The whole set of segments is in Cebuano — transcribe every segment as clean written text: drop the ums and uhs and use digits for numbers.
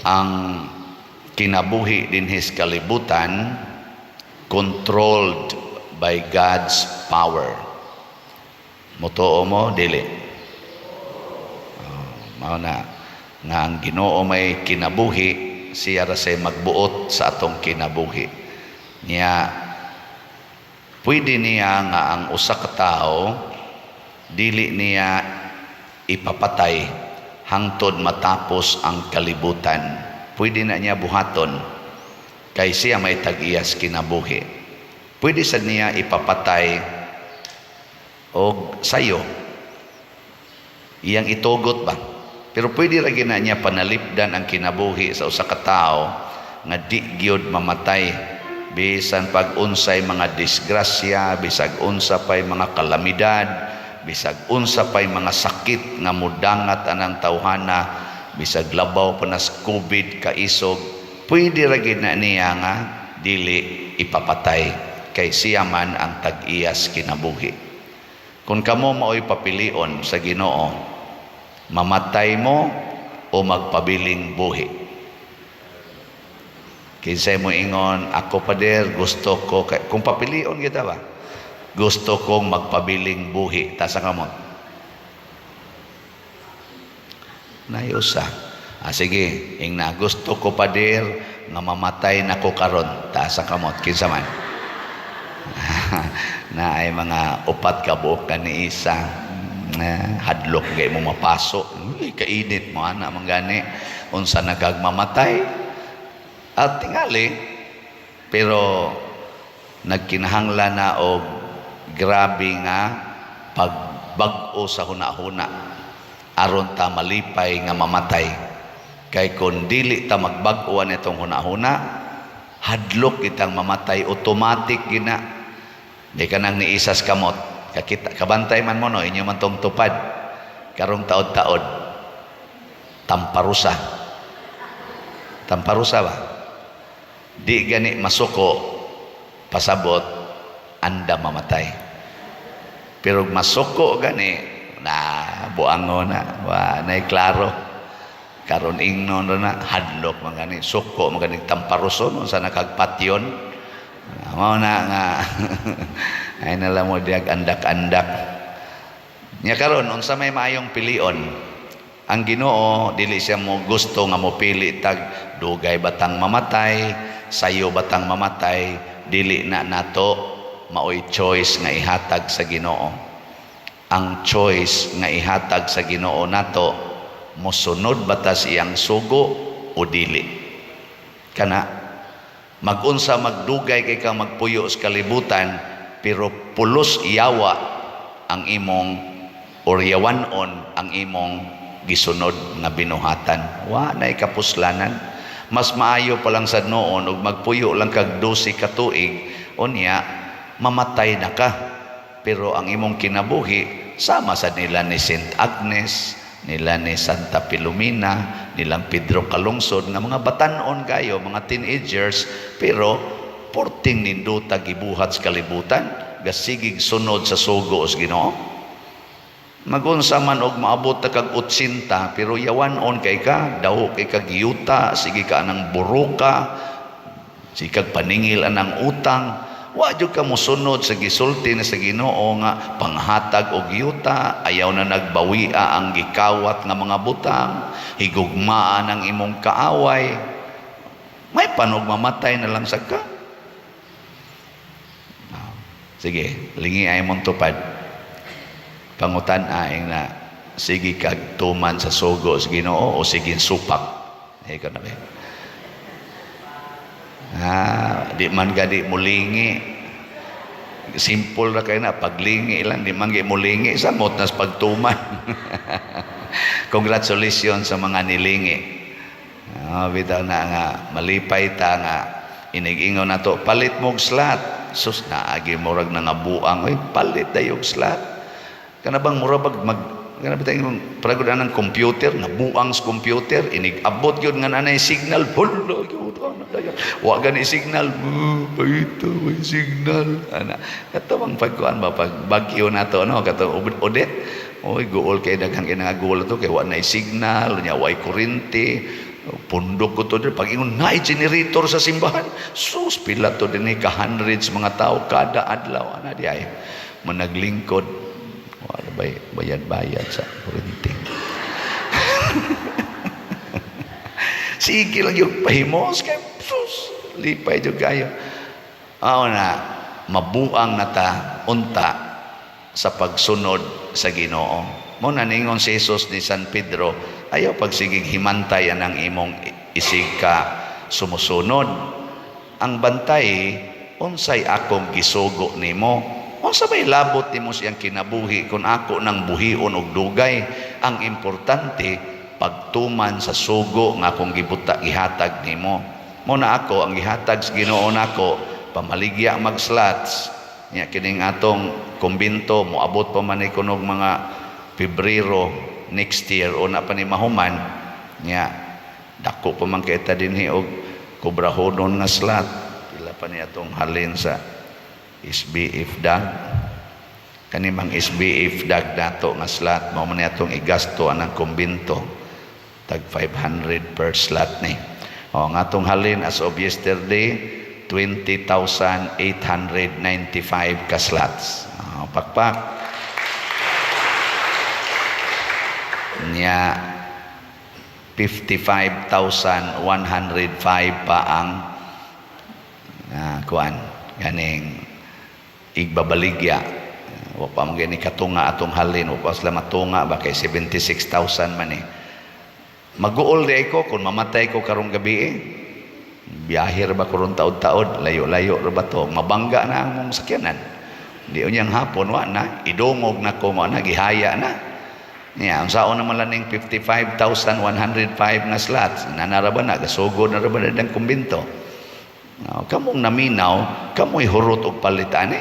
Ang kinabuhi dinhi sa kalibutan controlled by God's power. Mutuo mo, dili? Oh, mao na nga ang Ginoo may kinabuhi, siya ra say magbuot sa atong kinabuhi. Niya pwede niya nga ang usa ka tawo dili niya ipapatay hangtod matapos ang kalibutan. Pwede na niya buhaton kay siya may tag-iyas kinabuhi. Pwede sad niya ipapatay og sayo. Iyang itugot ba? Pero pwede ra gyud na niya panalipdan ang kinabuhi sa usa ka tawo nga di gyud mamatay bisan pag unsay mga disgrasya, bisag unsa pay mga kalamidad, bisag unsa pay mga sakit nga mudangat anang tawhana, bisag labaw pa nas COVID kaisog, pwede ra gyud na niya nga dili ipapatay kay siya man ang tag-iyas kinabuhi. Kung kamo mao'y papilion sa Ginoo, mamatay mo o magpabiling buhi? Kinsay mo ingon, "Ako, pader, gusto ko," kay, kung papilion kita ba? "Gusto kong magpabiling buhi." Taas ang kamot. Nayusa. Ah, sige, ing na, "Gusto ko, pader, nga mamatay na ko karon." Taas ang kamot. Kinsa man? Na ay mga upat ka buok ka ni isa. Na, hadlok gay mo mapaso. Uy, kainit mo ana man gani. Unsa nagagmamatay? At tingali, pero nagkinahanglan na og grabe nga pagbag-o sa huna-huna aron ta malipay nga mamatay. Kay kung dili ta magbag-o nitong huna-huna, hadlok kitang mamatay, automatic gina. Di ka nang niisas kamot. Kakita, kabantay man mo no, inyo man tong tupad. Karong taod-taod. Tamparusa. Tamparusa ba? Di gani masuko, pasabot, anda mamatay. Pero masuko gani, na buango na, wa nay klaro. Karon ingnon na hadlok man gani, suko man gani tamparuson unsa nakagpatyon. Mao na nga ay nala mo diag andak-andak. Nya karon, unsa may maayong pilion? Ang Ginoo dili siya mo gusto nga mo pili tag dugay batang mamatay, sayo batang mamatay, dili na nato maoy choice nga ihatag sa Ginoo. Ang choice nga ihatag sa Ginoo nato, mosunod ba ta sa iyang sugo o dili? Kana magunsa magdugay kay kang magpuyo sa kalibutan, pero pulos yawa ang imong or yawanon ang imong gisunod nga binuhatan, wa nay kapuslanan. Mas maayo pa lang sa noon og magpuyo lang kag 12 ka tuig, unya mamatay na ka, pero ang imong kinabuhi sama sa nila ni Saint Agnes, nila ni Santa Pilomena, nilang Pedro Calungsod nga mga batan-on kayo, mga teenagers, pero porting nindota gibuhat sa kalibutan, gasigig sunod sa sugo sa Ginoo. Magunsa man og maabot ta kag 80, pero yawan-on kay ka, daho kay kag yuta, sige ka anang buruka, sige kag paningil anang utang, wa jud ka mosunod sa gisulti na sa Ginoo nga panghatag og yuta, ayaw na nagbawia ang gikawat nga mga butang, higugmaan ang imong kaaway. May panog mamatay na lang sa ka. Ah, sige, lingi ay mong tupad. Pangutan aing na, sige kag tuman sa sugo sa Ginoo o sige supak? Ikaw na ba? Ah, di man gadi mulingi. Simple ra kay na paglingi lang, di man gi mulingi, samot nas pagtuman. Congratulations sa mga nilingi. Ah, bitaw na nga malipay ta nga inig-ingon nato, "Palit mo og slot." Sus, naagi murag na nga buang, oy, palit dayog slot. Kana bang mura bag mag kana ba tayong paragod anang computer, nabuang sa computer, inig abot yun nga nanay signal, hulo gyud ana dayon. Wa gani signal, ito may signal. Ana, kato bang pagkuan ba pag bagyo nato no, kato Odette. Oy, guol kay daghang kay nga guol to kay wa nay signal, nya way kuryente. Pundok ko to din. Pag ingon, naay generator sa simbahan. Sus, pila to din ka hundreds mga tao kada adlaw. Ana di ay managlingkod. Wala bay bayad-bayad sa kuryente. Sige lang yung pahimos kay sus, lipay jud kayo. Aw na mabuang na ta unta sa pagsunod sa Ginoo. Mo na ningon si Jesus ni San Pedro, ayaw pagsigig himantay anang imong isig ka sumusunod. Ang bantay, unsay akong gisugo nimo? Unsa may labot nimo siyang kinabuhi kung ako nang buhion og dugay? Ang importante, pagtuman sa sugo nga akong gibuta gihatag nimo. Mo na ako ang gihatag sa Ginoo nako, pamaligya mag-slots. Nya kining atong kumbinto moabot pa man ni kunog mga Pebrero next year o na pa ni mahuman. Nya dako pa man kay ta dinhi og kobrahonon nga slot. Pila pa ni atong halin sa SBF dag. Kani mang SBF dag nato nga slot mao man ni atong igasto anang kumbinto, tag 500 per slot ni. O ang atong halin as of yesterday, 20,895 ka slots. O, pakpak. Nya 55,105 pa ang kuan ganing igbabaligya. Wa pa man gani katunga atong halin, wa pa sila matunga ba kay 76,000 man eh. Maguol di ko kung mamatay ko karong gabi eh. Biyahe ra ba karon taod-taod, layo-layo ra ba to, mabangga na ang mong sakyanan. Di unyang hapon wa na, idungog na ko mo na gihaya na. Niya, ang saon naman lang ning 55,105 nga slots, nanara ba na, gasugod na ra ba na ng kumbinto. No, kamong naminaw, kamoy hurot og palit ani.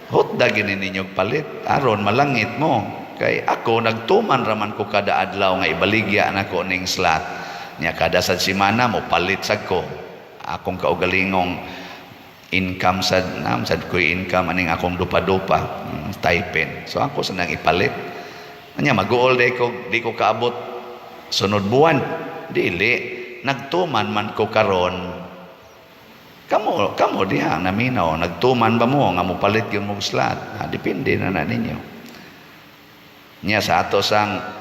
Hotda gini ninyo palit, aron malangit mo. Kay ako nagtuman raman ko kada adlaw nga ibaligya nako ning slot. Nya kada sad semana mo palit sad ko. Akong kaugalingong income sad nam sad ko'y income aning akong dupa-dupa, stipend. So ako sa nang ipalit. Anya maguol di ko, di ko kaabot sunod buwan. Dili nagtuman man ko karon. Kamo kamo diha naminaw, nagtuman ba mo nga mopalit yung mong slot? Ah, depende na na ninyo. Nya sa ato sang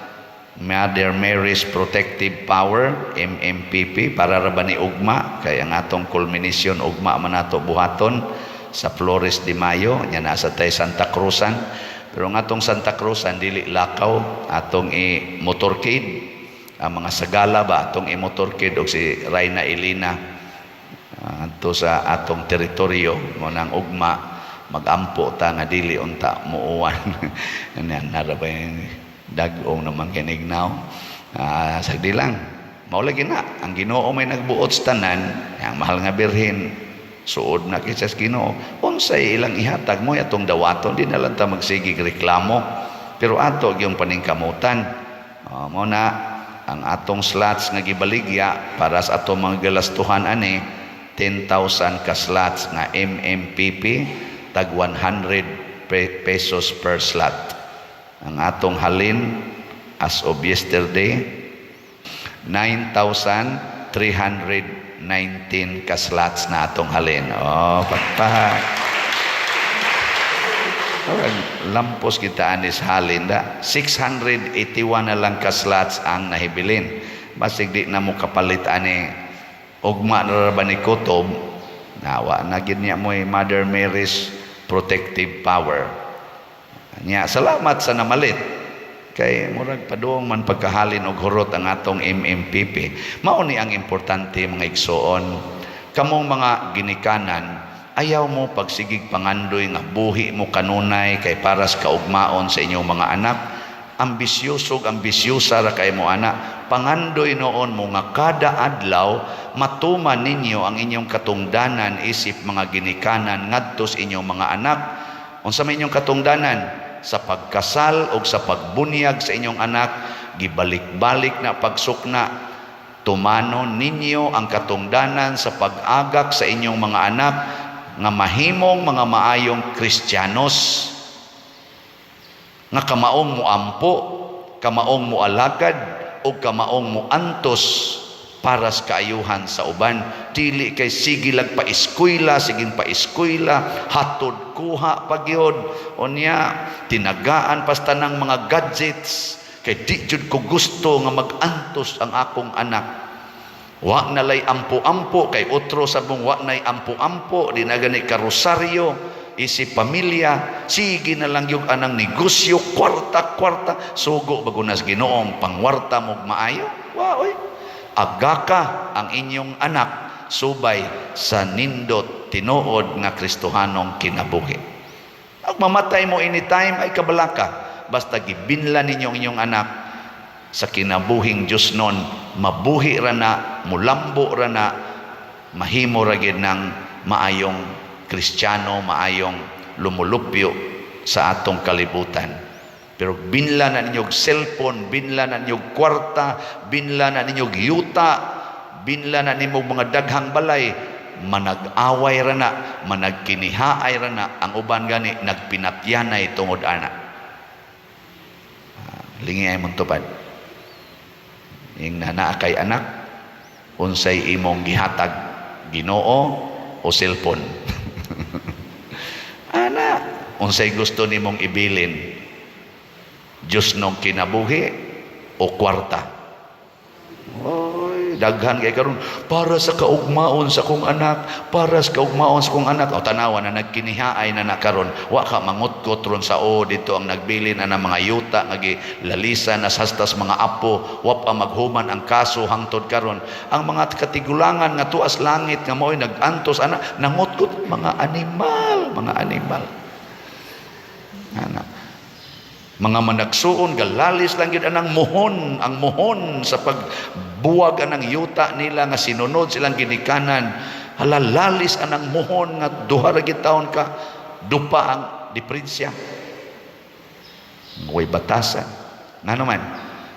Mother Mary's Protective Power, MMPP, para ra ba ni ugma kay ang atong culmination ugma man nato buhaton sa Flores de Mayo. Nya nasa tay Santa Cruzan, pero ang atong Santa Cruzan dili lakaw, atong i-motorcade ang mga sagala ba, atong i-motorcade og si Reyna Elena adto sa atong teritoryo. Mo nang ugma magampo ta nga dili unta muuwan. Yan nara ba yung dag-ong naman kinignaw. Sagdi lang mao lagi na ang Ginoo may nagbuot sa tanan. Ang mahal nga Birhen, suod na kita sa Ginoo, unsay ilang ihatag mo atong dawaton, di na lang ta magsigig reklamo, pero ato gyung paningkamutan. Mo na ang atong slots nga gibaligya para sa atong mga galastuhan ani, 10,000 ka slots nga MMPP, tag 100 pesos per slot. Ang atong halin as of yesterday, 9,319 ka slots na atong halin. Oh, pakpak. Parang lampos kita anis halin da. 681 na lang ka slots ang nahibilin. Basig di na mo kapalit ani ugma na ra ba ni kutob, nawa na gid niya mo'y Mother Mary's Protective Power. Nya salamat sa namalit. Kay murag padung man pagkahalin og hurot ang atong MMPP. Mao ni ang importante, mga igsoon. Kamong mga ginikanan, ayaw mo pagsigig pangandoy nga buhi mo kanunay kay para sa kaugmaon sa inyong mga anak. Ambisyoso ug ambisyosa ra kay mo ana. Pangandoy noon mo nga kada adlaw matuman ninyo ang inyong katungdanan isip mga ginikanan ngadto sa inyong mga anak. Unsa may inyong katungdanan? Sa pagkasal o sa pagbunyag sa inyong anak, gibalik-balik na pagsukna, tumanon ninyo ang katungdanan sa pag-agak sa inyong mga anak nga mahimong mga maayong Kristiyanos, nga kamaong muampo, kamaong mualagad, og kamaong muantos para sa kaayuhan sa uban. Dili kay sige lang pa-eskwela, sige pa-eskwela, hatod kuha pagyod. Unya tinagaan pas tanang mga gadgets kay di jud ko gusto nga mag-antos ang akong anak. Wa na lay ampo-ampo kay otro sa mong wa nay ampo-ampo, di na gani karosaryo isip pamilya, sige na lang yung anang negosyo, kwarta kwarta, sugo bagunas Ginoong pangwarta mo maayo. Wa oy, agaka ang inyong anak subay sa nindot tinuod nga Kristohanong kinabuhi. Ag mamatay mo anytime ay kabalaka, basta gibinla ninyo ang inyong anak sa kinabuhing Diyos nun, mabuhi ra na, mulambo ra na, mahimo ra gyud ng maayong Kristiyano, maayong lumulupyo sa atong kalibutan. Pero binla na ninyo og cellphone, binla na ninyo og kwarta, binla na ninyo og yuta, binla na ninyo mga daghang balay, manag-away ra na, managkinihaay ra na, ang uban gani nagpinatyanay tungod ana. Lingi ay mong tupad. Ing naa kay anak, unsay imong gihatag, Ginoo o cellphone? Ana, unsay gusto nimong ibilin? Diyos nung kinabuhi o kwarta? Oy, daghan kay karon para sa kaugmaon sa kong anak, para sa kaugmaon sa kong anak. O tanawa na nagkinihaay na na karon, wa ka mangutkot ron sa o dito ang nagbilin na ng mga yuta nga gilalisa na sastas mga apo, wa pa maghuman ang kaso hangtod karon. Ang mga katigulangan nga tuas langit nga mao'y nag-antos ana, nangutkot mga animal, mga animal. Ana, mga managsuon galalis lang gyud anang muhon, ang muhon sa pagbuwag anang yuta nila nga sinunod silang ginikanan. Halalalis anang muhon nga 2 ra gyud taon ka dupa ang diferensya, way batasan. Ngano man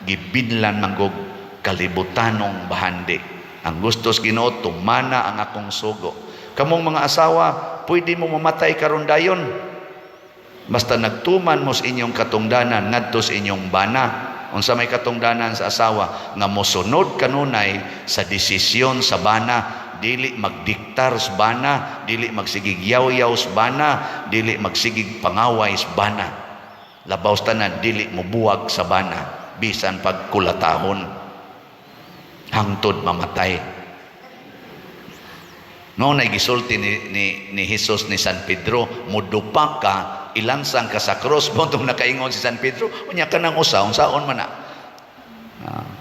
gibinlan manggog kalibutanong bahandi. Ang gustos Ginoo, tumana ang akong sugo. Kamong mga asawa, pwede mo mamatay karon dayon basta nagtuman mo sa inyong katungdanan ngadto sa inyong bana. Unsa may katungdanan sa asawa? Nga mosunod kanunay sa desisyon sa bana, dili magdiktar sa bana, dili magsigig yaw-yaw sa bana, dili magsigig pangaway sa bana. Labaw sa tanan, dili mobuwag sa bana bisan pagkulatahon hangtod mamatay. No, na gisulti ni Jesus ni San Pedro, mudupa ka, ilansang ka sa cross. Montong nakaingon si San Pedro, unya ka nang usa, unsaon man na?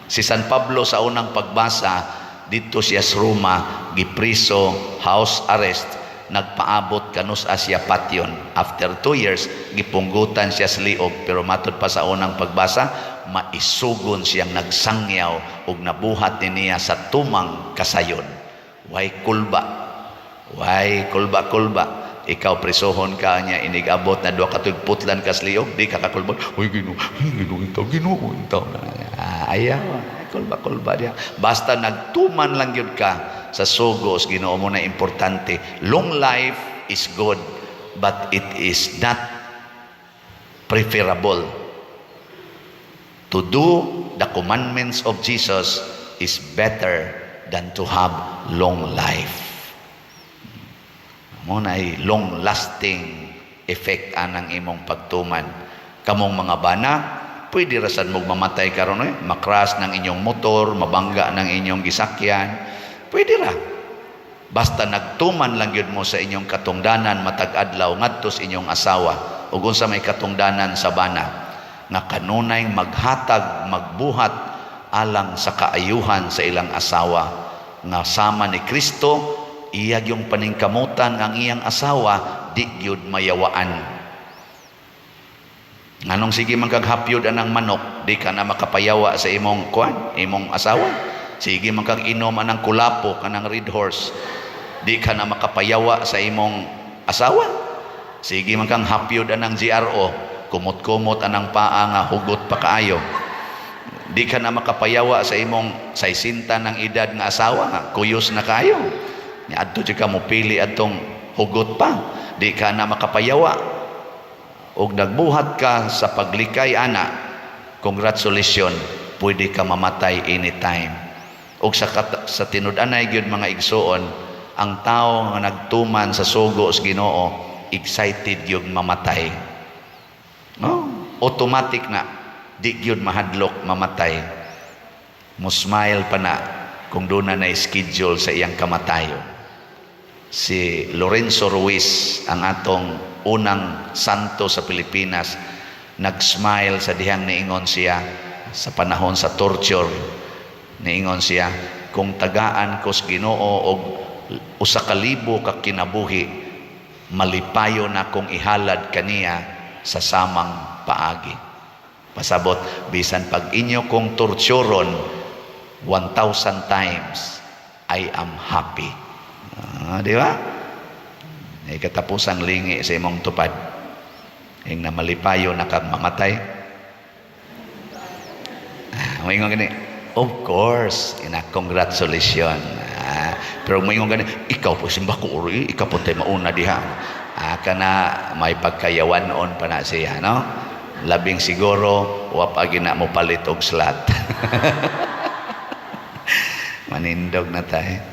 Si San Pablo sa unang pagbasa, dito siya sa Roma, gipriso, house arrest, nagpaabot kanus siya patyon. After 2 years, gipunggutan siya sa liog, pero matod pa sa unang pagbasa, maisugon siyang nagsangyaw ug nabuhat ni niya sa tumang kasayon. Way kulba. Way kulba-kulba. Ikaw presohon ka niya, inigabot na 2 ka tuig putlan ka sa liog, di ka kakulbon. Uy, Ginoo, Ginoo itaw, Ginoo itaw. Ah, ayaw, kulba-kulba diya. Basta nagtuman lang yun ka sa sugos Ginoo mo na importante. Long life is good, but it is not preferable. To do the commandments of Jesus is better than to have long life. Mo na ay long lasting effect anang imong pagtuman. Kamong mga bana, pwede rasan mo mamatay karon eh, makras ng inyong motor, mabangga ng inyong gisakyan. Pwede ra. Basta nagtuman lang yun mo sa inyong katungdanan matag adlaw ngadto sa inyong asawa ug unsa may katungdanan sa bana nga kanunay maghatag, magbuhat alang sa kaayuhan sa ilang asawa nga sama ni Kristo, iya yung paningkamutan ang iyang asawa di gyud mayawaan. Nganong sige man kag hapyod anang manok, di ka na makapayawa sa imong kuan, imong asawa? Sige man kag inom anang kulapo, kanang Red Horse, di ka na makapayawa sa imong asawa? Sige man kang hapyod anang GRO, kumot-kumot anang paa nga hugot pa kaayo, di ka na makapayawa sa imong 60 ng edad nga asawa nga kuyos na kaayo? Nya adto jud ka mopili atong hugot pa, di ka na makapayawa. Og nagbuhat ka sa paglikay ana, congratulations. Pwede ka mamatay anytime. Og sa tinud-anay gyud, mga igsuon, ang tao nga nagtuman sa sugo sa Ginoo, excited gyud mamatay. No? Automatic na di gyud mahadlok mamatay. Mo smile pa na kung doon na na-schedule sa iyang kamatayon. Si Lorenzo Ruiz, ang atong unang santo sa Pilipinas, nag-smile sa dihang niingon siya sa panahon sa torture. Niingon siya, "Kung tagaan ko sa Ginoo og 1,000 ka kinabuhi, malipayo na kong ihalad kaniya sa samang paagi." Pasabot, bisan pag inyo kong torturon 1,000 times, I am happy. Ah, di ba? Ay katapusang lingi sa imong tupad. Ing na malipayo na kag mamatay. Ah, moingon gani. Of course, ina congratulations. Ah, pero moingon gani, "Ikaw po simba ko uri, ikaw po tayo mauna diha." Ah, kana may pagkayawan-on pa na siya, no? Labing siguro, wa pa gina mo palit og slot. Manindog na tayo.